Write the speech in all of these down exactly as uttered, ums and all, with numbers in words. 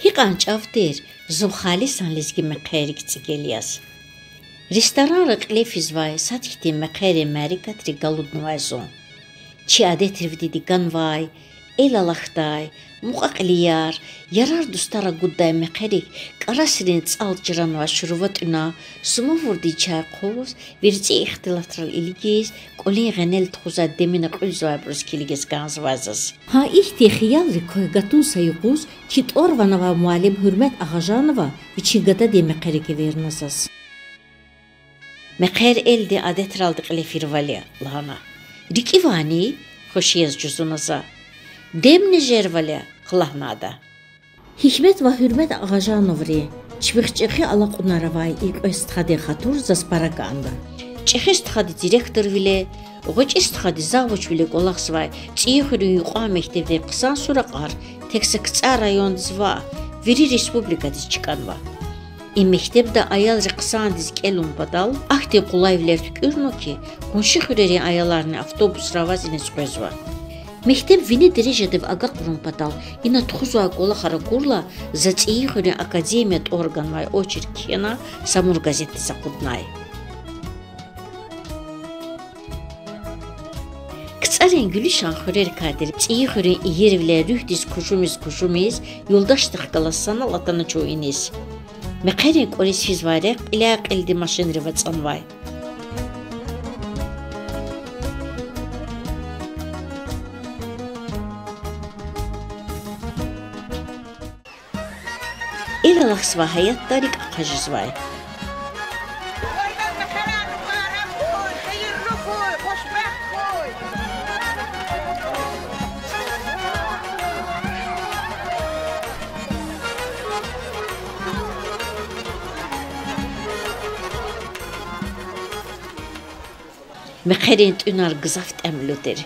Гьикьван чӀав тир зун халисан лезги мехъерик цӀигел яз. Ресторанра кьиле физвай сад хьтин мехъерин мярекатри галуднавай зун. Чи адетривди диганвай, эл алахьдай, мукьва-кьилияр, ярар-дустар агуддай мехъерик кӀарасрин цӀал чранвай шурва тӀуьна, сумавурдин чай хъваз, верцӀи ихтилатрал илигиз, кӀвалин гъенел тухузвай демина кьуьлзавайбуруз килигиз кӀанзавай заз. Гьа ихьтин хиялрик квай гатун са юкъуз чи тӀвар-ван авай муаллим Гьуьрмет Агъажанова вичин гададин мехъерик эверна заз. Мехъер элдин адетралди кьиле фирвал я, лагьана. РикӀивайни? Хвеши яз жузуна за. Демни жервал я, хълагьна ада. Гьикмет ва Гьуьрмет Агъажановрин чимихъ чӀехи алакьунар авай и кьве стхадин хатур заз пара кӀанда. ЧӀехи стхади директорвиле, гъвечӀи стхади завучвиле кӀвалахзавай ЦӀийихуьруьн юкьван мектебдин хъсан суракьар тек са КцӀар райондиз ваъ, вири республикадиз чкӀанва. И мектебда аялри хъсандиз кӀелун патал ахьтин къулайвилер туькӀуьрна хьи, къунши хуьрерин аяларни автобусра аваз иниз къвезва. Мектеб вини дережадив агакьарун патал ина тухузвай кӀвалахар акурла, за ЦӀийихуьруьн академия тӀвар ганвай очерк кхьена, Самур газетдиз акъуднай. КцӀарин гуьлуьшан хуьрерикай тир ЦӀийихуьруьн ийирвилер руьгьдиз кужумиз-кужумиз, юлдашдихъ галаз санал атана чун иниз. Мехъерин кӀвализ физвай рехъ кьиляй-кьилди машинрив ацӀанвай. Эл алахьзавай гьаятда рикӀ ахъа жезвай. Мехъерин тӀуьнар гзаф тӀямлу тир.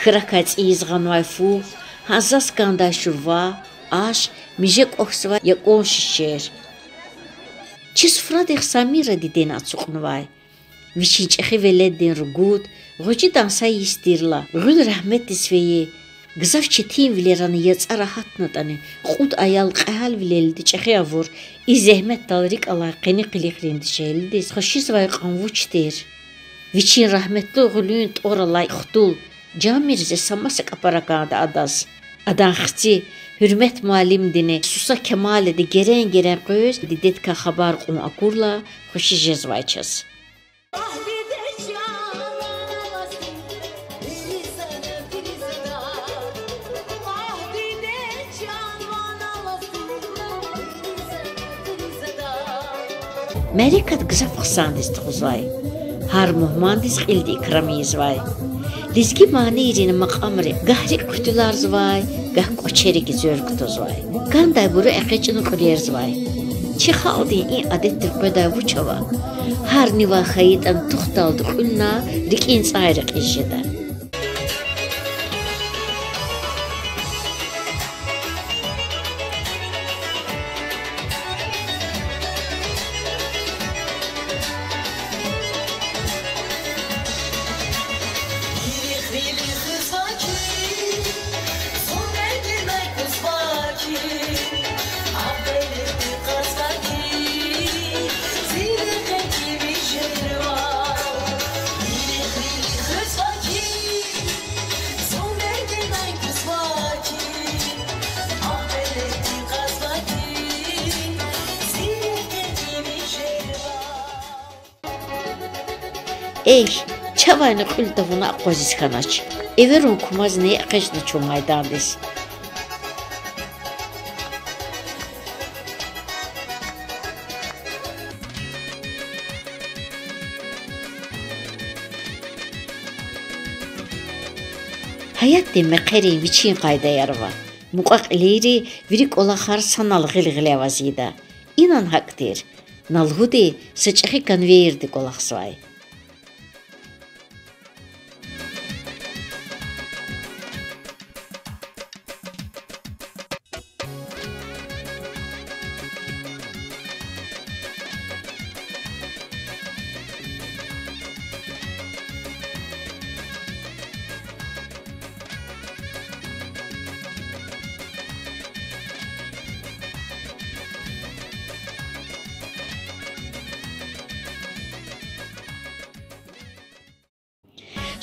Хьракай цӀийиз гъанвай фу, гьазаз кӀандай шурва, аш, миже кӀвахьзавай якӀун шишер. Чи суфрадихъ Самира дидени ацукьнавай. Вичин чӀехи веледдин ругуд, гъвечӀидан са йис тирла, гъуьл рагьметдиз фейи, гзаф четинвилерани яцӀара гьатнатӀани, кьуд аял кьегьалвилелди чӀехи авур, и зегьметдал рикӀ алай къени къилихрин дишегьлидиз хвешизвай кьван вуч тир? Вичин рагьметлу гъуьлуьн тӀвар алай хтул Жамирзе са маса кӀапар акӀанда адаз. Адан хци Гьуьрмет муаллимдини суса Кемалиди герен-герен къвез, дидедикай хабар кьун акурла, хвеши жезвай чаз. Мярекат гзаф хъсандиз тухузвай. Гьар мугьмандиз кьилди икрам ийизвай. Лезги манийрин макьамри гагь рикӀ хъуьтуьларзавай, гагь кӀвачерик зверг кутазвай. КӀандайбуру экъечӀна кьуьлерзавай. Чи халкьдин и адетдив къведай вуч ава? Гьар нивай хьайитӀани тухдалди кьуьлна, рикӀин цӀай рекьиз жеда. Эхь, чавайни кьуьл тавуна акъвазиз хьанач. Эверун кумазни экъечӀна чун майдандиз. Гьаятдин мехъерин вичин къайдаяр ава. Мукьва-кьилийри вири кӀвалахар санал гъил-гъиле аваз ийида. Инан гьакӀ тир. На лугьуди, са чӀехи конвейерди кӀвалахзавай.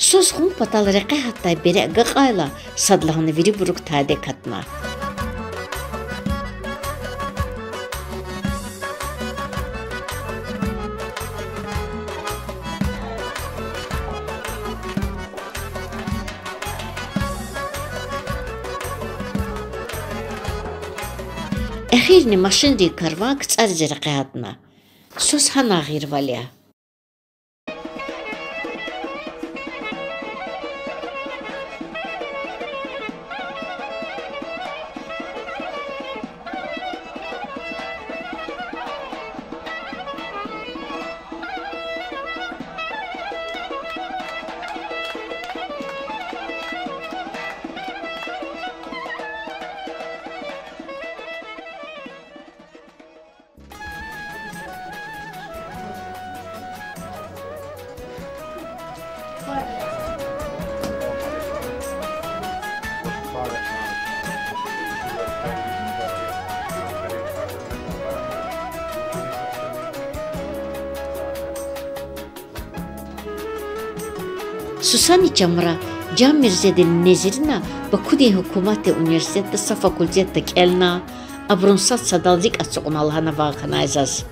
Сус гъун патал рекье гьатдай бере агакьайла, садлагьана вирибуру тайдек гатна. Эхирни машинрин карван КцӀариз рекье гьатна. Сус гьана гъирвал я. Сусани чамра Жан Мирзедини Незирина Бакудин гьукуматдин университетда са факультетда кӀелна, абурун сад-садал рикӀ ацукьна лагьана ван хьанай заз.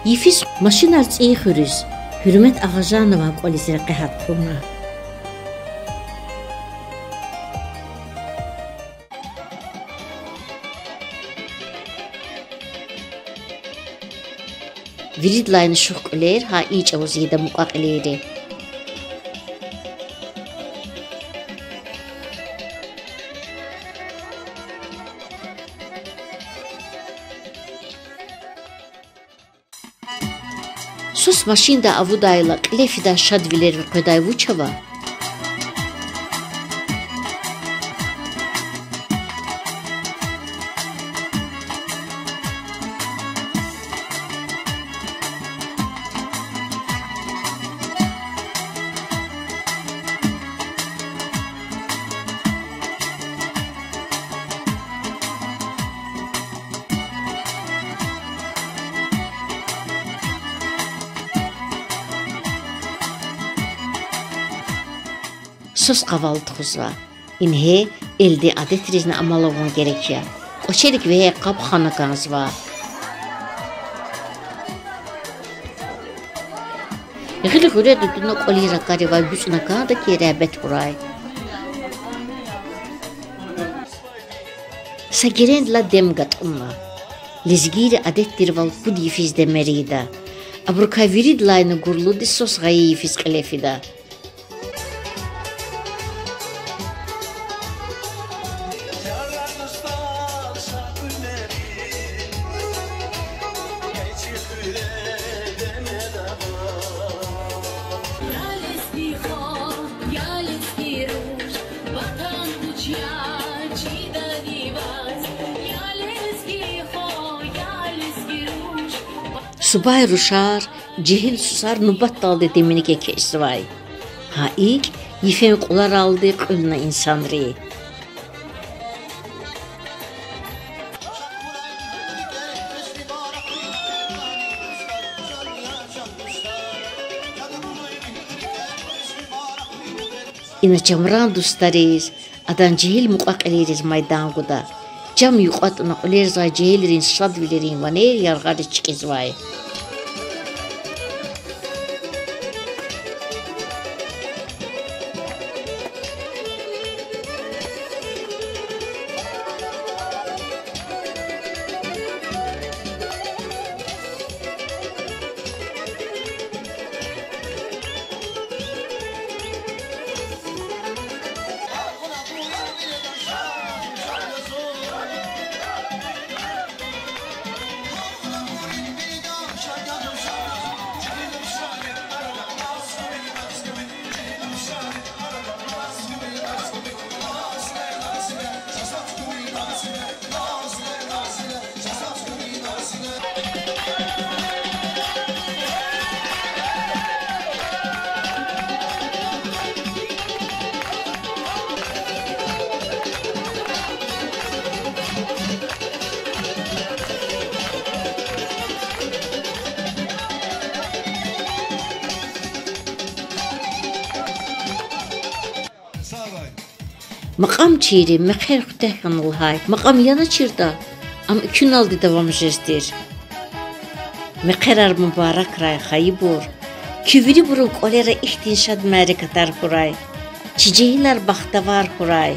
Йифиз машинар цӀийи хуьруьз, Гьуьрмет Агъажанован кӀвализ рекье гьатна. Виридалайни шух кьуьлер гьа и чӀавуз ийида мукьва-кьилийри. Сус машиндай авудайла кьиле фидай шадвилер ви къведай вуч ава? Сус къавал тухузва. Ингье элдин адетризни амал авун герек я. КӀвачерик вегьей къаб хана кӀанзава. Гъил гъуьреда туна кӀвалин ракӀаривай гуьцӀна кӀанда хьи, регьбет хьурай. Са герендилай дем гатӀунна. Лезгийрин адет тирвал пуд йифиз демер ийида. Абурукай виридалайни гурлуди сус гъайи йифиз кьиле фида. Субай рушар, жегьил сусар нубатдалди деминик экечӀзавай. Гьа икӀ, йифен кьуларалди кьуьлна инсанри. Ина чамран дустариз, адан жегьил мукьва-кьилийриз майдан гуда. Чам юкьва туна кьуьлерзавай жегьилрин шадвилерин ванер яргъариз чкӀизвай. Макьамчийри мехъер куьтягь хьана лагьай макьам яначиртӀа, ам экуьналди давам жез тир. Мехъерар мубаракрай, хайибур! Куь вирибурун кӀвалера ихьтин шад мярекатар хьурай. Чи жегьилар бахтавар хьурай.